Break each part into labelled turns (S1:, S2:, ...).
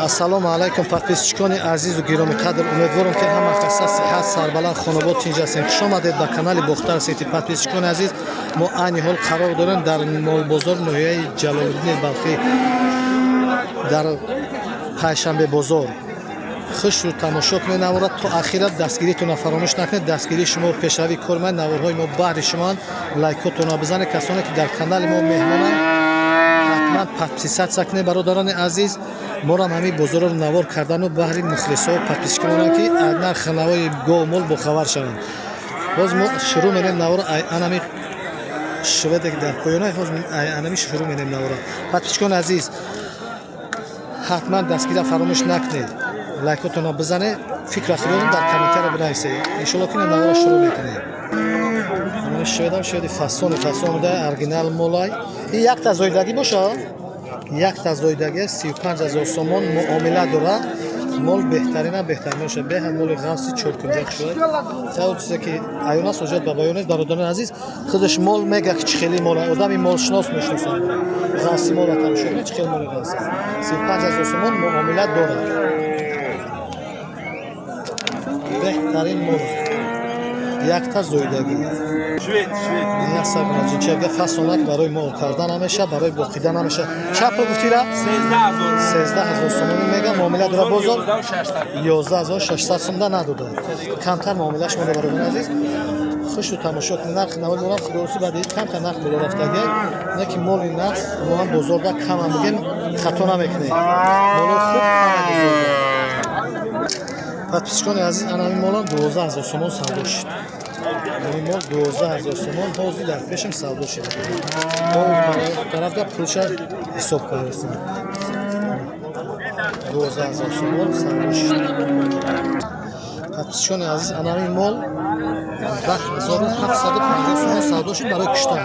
S1: Ассалому алайкум, подписчикони азизу гиромиқадр. Умедворам, ки ҳама хаста, сиҳат, сарбаланд, хонобод, тинҷ ҳастем. Хуш омадед ба канали Бохтар Сити. Подписчикони азиз, мо айни ҳол қарор дорем дар молбозор ноҳияи Ҷалолиддини Балхӣ, дар Панҷшанбе бозор. Хушу тамошо кунед навора то ахира. Дастгиритонро фаромӯш накунед. Дастгирии шумо пешравии кори ман. Наворҳои мо баҳри шумоанд. Лайкотонро бизанед. Касоне ки дар канали мо меҳмонанд, ҳатман подписаться кунед. Бародарони азиз, морам ҳамин бозорро навор кардану баҳри мухлисо, подписчиконам, ки аз нархи навои говмол бохабар шаванд. Боз мо шурӯъ менем навора анами шведе, ки дар поёна. Ҳоз анами шурӯъ менем навора. Подписчикони азиз, ҳатман дастгирия фаромӯш накунед, лайкотонро бизанед, фикра хиёлон дар комментария бинависед. Иншолло, ки навора шурӯъ мекунем. Шведам шведи фасони фасон буда, оригинал молай. И якта зоидагӣ боша, якта зоидагӣ, 35 000 сомон муомила дорад. Мол беҳтарина, беҳтарин боша, беҳад моли ғафси, чоркунҷак шуда. Савол чизе ки аён аст, ҳоҷат ба баён нест. Бародарони азиз, худаш мол мега, ки чӣ хели мол. Одами молшинос мешиносад. Ғафси мола тамошо кунед, чӣ хели моли ғафс. 35 000 сомон муомила дорад. Беҳтарин мол, якта зоидагӣ. Як сагнаҷинчага фасонак барои мол карда намеша, барои боқида намеша. Чанд пул гуфтира? 13 000 сомонӣ мега, муомила дора. Бозор 11 600 сомда надода, камтар муомилаш монда. Бародарони азиз, хушу тамошо кунед нархи навои молам. Худоруси баъди камтар нарх боло рафтага, не ки моли нақс моам бозорда кама мегем, хато намекунем. Молои хуб кама бозорда. Подписчикони азиз, ана ҳамин молам 12 000 сомон савдо шуд. Ҳамин мол 12 000 сомон ҳозир дар пешам савдо шуд. Тарафда пулша ҳисоб кардастам. 12 000 сомон савдо шуд. Подписчикони азиз, ана ҳамин мол 10 750 сомон савдо шуд, барои киштан.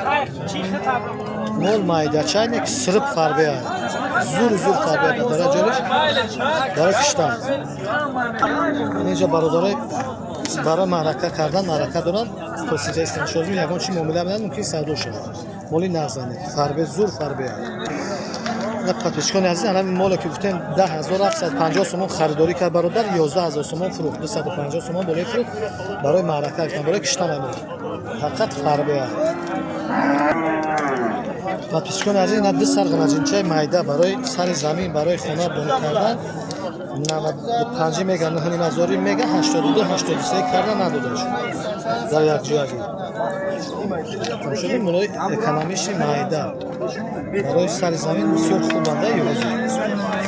S1: Мол майдачайне, ки сириб фарбеа, зур зур фарбеа, ба дараҷалиш барои киштан. Инҷа бародарои барои маърака кардан маърака доранд, пурсидаистан. Ягон чи муомила менад, мумкин савдо шавад. Моли нағзане, фарбе, зур фарбеа. Подписчикони азиз, ана моле ки гуфтем, 10 750 сомон харидорӣ кард бародар, 11 000 сомон фурӯхт, 250 сомон болои фурӯхт. Барои маърака гуфтан, барои киштан амир, фақат фарбеа. Подписчикони азиз, ина ду сар ғанаҷинчаи майда барои сари замин, барои хона бони кардан. 95 мега, 9,5 ҳазорӣ мега, 82, 83 карда надодаш. Дар якҷоягӣ тамошои молои экономичный, майда, барои сари замин бисёр хубанда. Ёзи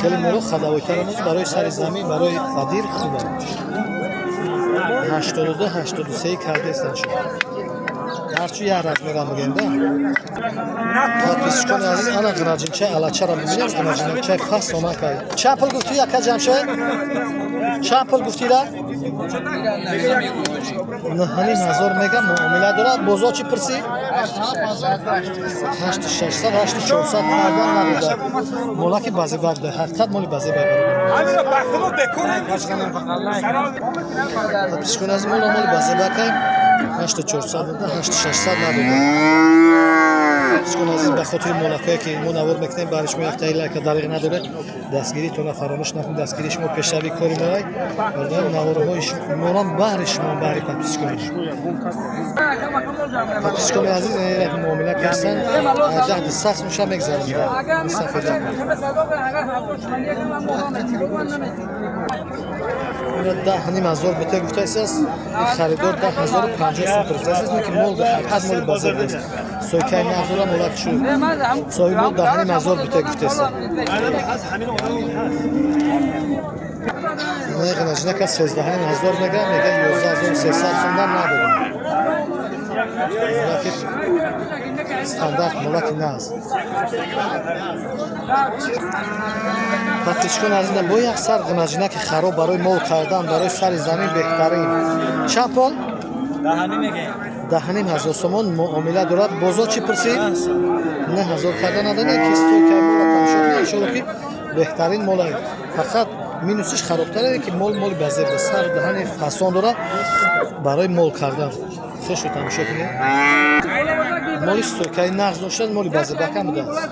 S1: хеле моло ходовойтарамоз, барои сари замин, барои адир хубанд. 82, 83 кардаистан шуд, ҳарчи як размерам бигем да. Подписчикони азиз, ана ғинаҷинчаи алачара бибинем. Ғинаҷинчаи фасонакай. Чанд пул гуфтӣ, яка Ҷамшед? Чанд пул гуфтира? 9,5 ҳазор мега, муомила дорад. Бозор чӣ пурсӣ? 8600, 8400 кардан надода. Молаки базебак да, ҳақиқат моли базебак. Подписчикони азиз, мола моли базебакай, 8400 дода, 8600 надода. Подписчикони азиз, ба хотири молакое ки мо навор мекунем, барои шумо яктаи лайка дариқ надоред. Дастгиритонро фаромӯш накунед. Дастгирии шумо пешравии кори моай. Наворҳои морам баҳри шумо, баҳри подписчикони. Подписчикони азиз, як муомила кардсан, 10 сахт меша, мегзарам сафеда. 10,5 ҳазор бута гуфтааст, харидор 10 050 сум пурсидааст, ки мол ҳақиқат моли базар аст, сойкаи нағзора, молак шуд. Соҳиби мол 10,5 ҳазор бута гуфтааст. Неғнаҷинака 13,5 ҳазор мега, мега 11 300 сумдан надодам. Молаки стандарт, молаки нағз. Подписчикони азиз, бо як сар ғинаҷинаки хароб, барои мол кардан, барои сари замин беҳтарин. Чанд пол? 10,5 ҳазор сомон муомила дорад. Бозор чӣ пурсид? 9 ҳазор карда надода. Ки стойкаи мола тамошо кунед. Иншолло, ки беҳтарин мола, фақат минусиш харобтаре, ки мол моли базеб, сар даҳани фасон дорад, барои мол кардан. Хушу тамошо кунед. Моли стойкаи нағз доштад, моли базебакам будааст.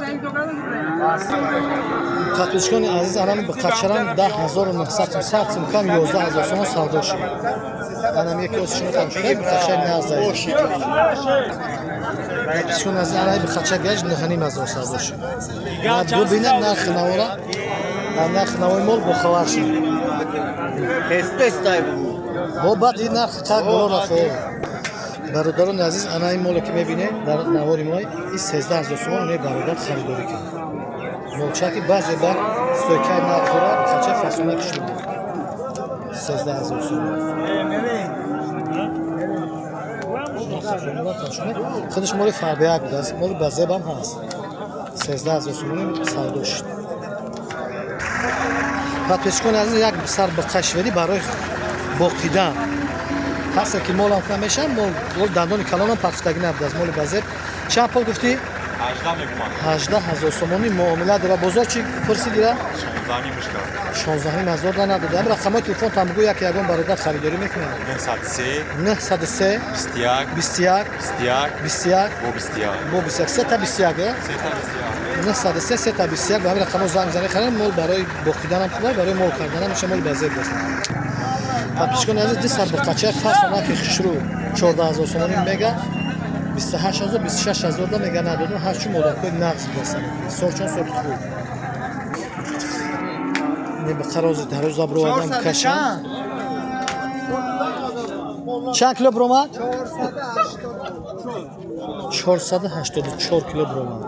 S1: Подписчикони азиз, анами биқачарам 10 900 сум, 100 сум кам, 11 000 сомон савдо шуд. Анам яке ози шумо тамошо кунед, биқачаи нағза. Подписчикони азиз, анами биқача гаш 9 500 савдо шуд. Бубинед нархи навора, нархи навои мол бохабар шуд. Бо баъд ин нарх қад боло рафт. Бародарони азиз, ана ин моле, ки мебинед дар навори мо, и 13 000 сомон не бародар харидорӣ кард. Молчаки баъзе бар стойкаи нағз дорад, хача фасона кишуд. 13 000 сомон. Худаш моли фарбияк будааст, моли базебам ҳаст. 13 000 сомони савдо шуд. Подписчикони азиз, як сар биқа шведӣ барои боқидан. Касе ки молам намешам, мол дандони калонам пахтагӣ набудааст, моли базеб. Чанд пул гуфтӣ?
S2: 18 мегуман.
S1: 18 000 сомонӣ муомила дора. Бозор чӣ пурсидира?
S2: 16 мушка.
S1: 16 500 да надода. Ам рақамҳои телефон там бугӯ, яке ягон бародар харидорӣ мекунад.
S2: 903
S1: 903
S2: 21
S1: 21
S2: 21
S1: 21
S2: бо 21.
S1: Бо 21, сета 21, э?
S2: Сета 21.
S1: 903 сета 21, ба ҳамин рақамҳо занг бизанед, харед. Мол барои боқиданам хуб, барои мол карданам меша, моли базеб аст. Подписчикони азиз, ди сар биқача фасонаки хушрӯ 14 000 сомонӣ мега, 28 000, 26 000 да мега, надодам. Ҳарчи модакҳои нағз будастанд, сорчон сорти хуб. Не биқарози дароза бировардам кашам. Чанд кило биромад? 484 кило биромад,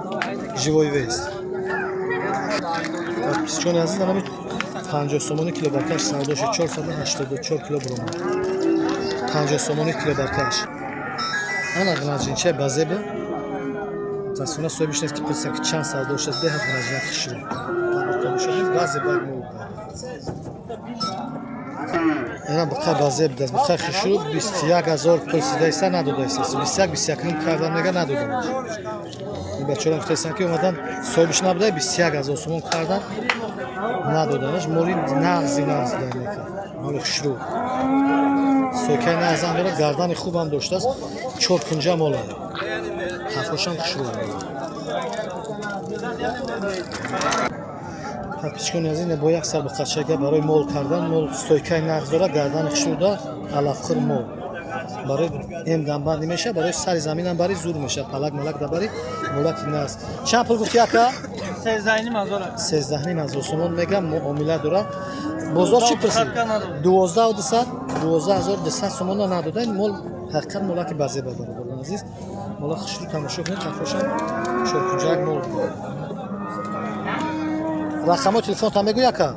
S1: живой вес. Подписчикони азиз, анами 50 сомонӣ килобаркаш савдо шуд. 484 кило биромад, 50 сомонӣ килобаркаш. Ана ғнаҷинчаи базеба. Мутаассифона, соҳибиш нест, ки пурсем, ки чанд савдо шудааст. Беҳад ғнаҷина хушрӯ тамошо кунед, баъзе баг мол. Ана биқа базеб даст, биқа хушрӯ, 21 000 пурсидаиста, надодаиста. 21, 21 ним кардам, мега, надодам. Ин бачаҳо гуфтаистанд, ки омадан, соҳибиш набуда, 21 000 сомон кардан, надоданаш. Моли нағзи нағз даинека, моли хушрӯ, стойкаи нағзам дорад, гардани хубам доштааст, чоркунҷа мола, ҳафошам хушрӯ. Подписчикони азиз, бо як сар биқачага барои мол кардан. Мол стойкаи нағз дорад, гардани хушрӯ дорад, алафхӯр мол. Барои эмдамбандӣ мешавад, барои сари заминам бари зур мешавад, палак малак дабари, молаки нағз. Чанд пул гуфти, ака?
S3: 13 500.
S1: 13 500 сомон мегам, муомила дорад. Бозор чӣ пурсид? 12 200, 12 200 сомонро надода. Ин мол ҳақиқат молаки базеба. Бародарон азиз, мола хушрӯ, тамошо кунед, тафошам чоркунҷак мол. Рақамҳои телефонтон мегӯй, ака?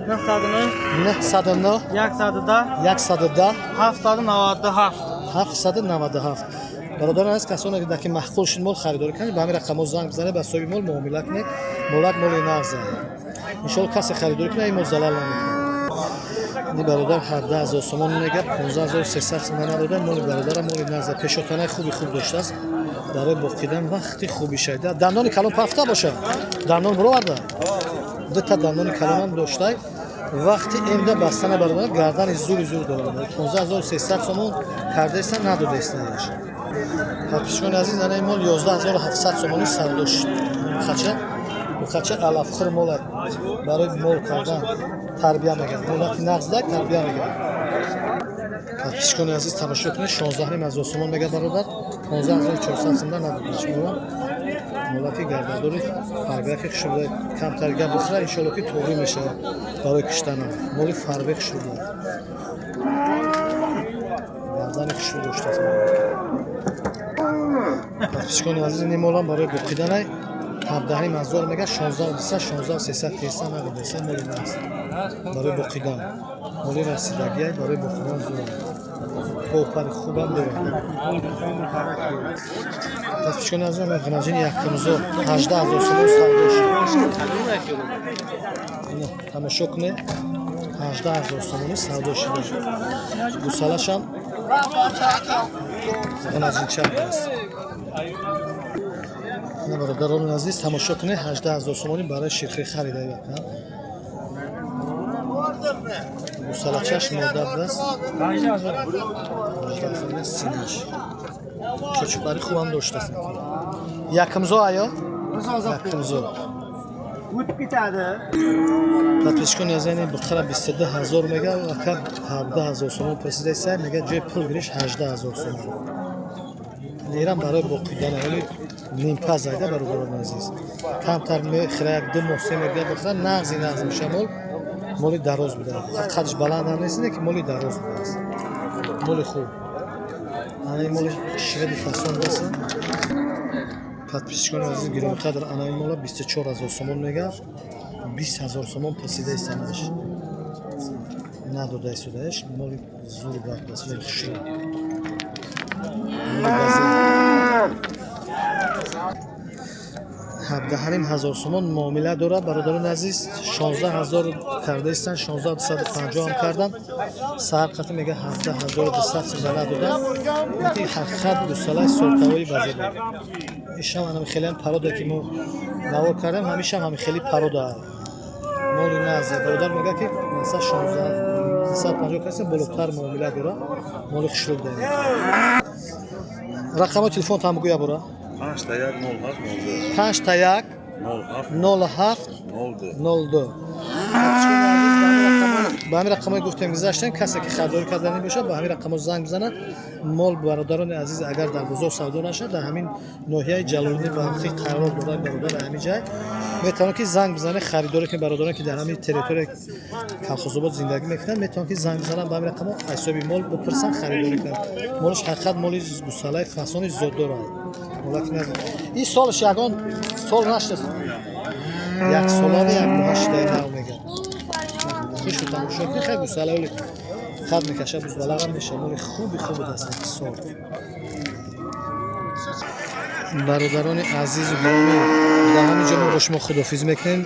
S3: 909
S1: 909
S3: 110
S1: 110
S3: 797.
S1: 797. Бародарон азиз, касоне ки маъқул шуд, мол харидорӣ кунед, ба ҳамин рақамҳо занг бизанед, ба соҳиби мол муомила кунед. Молак моли нағза. Иншоалло, касе харидорӣ кунад, ин мол залал намекунад. Ини бародар 17 000 сомон мега, 15 300 сомон надода. Моли бародара моли нағза, пешотанаи хуби хуб доштааст, барои боқидан вақти хуби шайда. Дандони калон пафта боша, дандон бироварда, дута дандони калонам доштай, вақти эмда бастана. Бародар, гардани зури зур дорад. 15 300 сомон кардаиста, надодаистааш. Подписчикони азиз, ана ин мол 11 700 сомонӣ савдо шуд. Хача бухача алафхӯр мола, барои мол кардан тарбия мегардад. Молаки нағзда тарбия мегардад. Подписчикони азиз, тамошо кунед, 16 500 сомон мега бародар, 15 400 сомда надодаш. Мола молаки гардадори фарбияки хушрӯ, камтар гап бихӯра, иншоалло, ки тоғрӣ мешавад. Барои киштанам моли фарбе хушрӯ дорад, гардани хушрӯ доштааст. Подписчикони азиз, ин молам барои боқиданай, 17 500 мега, 16 200, 16 300 теса, надодаиста. Моли нағз барои боқидан, моли расидагиай, барои боқидан зур, попари хубам дорад. Подписчикони азиз, ғнаҷини якумзо 18 000 сомон савдо шуд. Ина тамошо кунед, 18 000 сомонӣ савдо шуда. Гусалашам ғнаҷинча аст. Ина, бародарони азиз, тамошо кунед, 18 000 сомонӣ барои ширхӣ харида. Гусалачаш мода будааст, синаш чочупари хубам доштааст. Якумзо аё, якумзо.
S3: O'tib ketadi.
S1: Подписчикони азиз, буқара 22 000 мега, ака 17 000 сомон пурсидаиса, мега, ҷои пул гириш 18 000 сомон. Лерам барои боқидан ҳоли нимпаз айда, бародарони азиз. Камтар мехӯра, як 2 моҳ, 3 моҳ дига бихӯра, нағзи нағз меша мол. Моли дароз буда, қадш баланд ҳам нест, не ки моли дароз будааст, моли хуб. Ана ин моли шведи фасон будааст. Подписчикони азиз, гиромиқадр, ана ин мола 24 000 сомон мега, 20 000 сомон пурсида истанаш, надода истудаеш. Моли зур бардааст, моли хушрӯ, моли базир. 17 500 сомон муомила дорад, бародарони азиз. 16 000 кардаистанд, 16 250 ҳам кардан. Саҳар қати мега, 17 200 сомон надодан. Ки ҳақиқат гусалаи сортавои базир. Ишам анам хелеам парода, ки мо навор кардем, ҳамишам ҳами хели парода, моли нағзе. Бародар мега, ки маса 16 250 касе болотар муомила дора. Моли хушрӯ даем. Рақамҳои телефон там гӯя бура.
S4: 5 та 1 0 7 02.
S1: 5 та 1
S4: 0 7
S1: 0 7
S4: 02.
S1: 02. Ба ҳамин рақамҳое гуфтем, гузаштем. Касе ки харидорӣ карданӣ бошад, ба ҳамин рақамҳо занг бизанад. Мол, бародарони азиз, агар дар бозор савдо нашад, дар ҳамин ноҳияи Ҷалолиддини Балхӣ қарор дорад. Бародар ҳамин ҷай метавонад ки занг бизанед, харидорӣ кунед. Бародарон, ки дар ҳамин территорияи Колхозобод зиндагӣ мекунанд, метавонад ки занг бизананд ба ҳамин рақамҳо, ҳисоби мол бипурсанд, харидорӣ кунанд. Молаш ҳақиқат моли гусалаи фасони зоддорад. Ин солаш ягон сол нашудааст, як солави як моҳа шудаи нав мегӯяд. Хушу тамошо кунед, хай, гусала оли қад мекаша, бузбалағам меша. Моли хуби хуб будааст сол. Бародарони азизу гиромӣ, дар ҳамин ҷо мо бо шумо худофиз мекунем.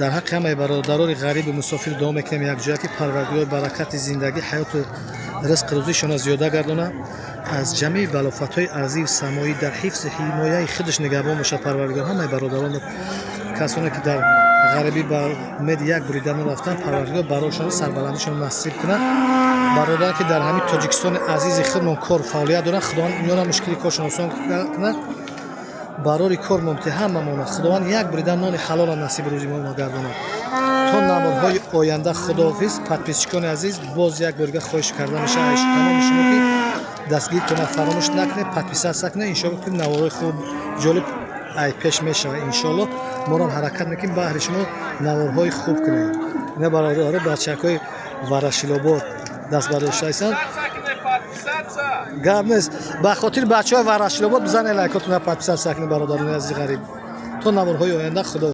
S1: Дар ҳаққи ҳамаи бародарони ғарибу мусофир дуо мекунем якҷоя, ки Парвардигор баракати зиндагӣ, ҳаёту ризқи рӯзишонро зиёда гардонад, аз ҷамеи балофатҳои арзию самоӣ дар ҳифзи ҳимояи худаш нигаҳбон бошад. Парвардигор ҳамаи бародарону касоне, ки дар ғарибӣ ба умеди як буридану рафтан, Парвардигор барошон сарбаландишон насиб кунад. Бародарон, ки дар ҳамин Тоҷикистони азизи худмон кор фаъолият доранд, Худованд инёра мушкили коршон осон кунад. Барори кор мумти ҳамамона Худованд як буридан нони ҳалола насиби рӯзи мо гардонад. То наворҳои оянда худоҳофиз. Подписчикони азиз, боз як борига хоҳиш карда мешавад тамоми шумо, ки дастгиритона фаромӯш накунед, подписаться кунед. Иншоалло, ки наворҳои хуб, ҷолиб ай пеш мешавад. Иншоалло, морам ҳаракат мекунем, баҳри шумо наворҳои хуб кунем. Ина бародаро, бачакҳои Варашилобод даст бардоштаистанд. Гап нест, ба хотири бачаҳои Варашилобод бизанед лайкотона, подписаться кунед. Бародарони азизи ғариб, то наворҳои оянда худо.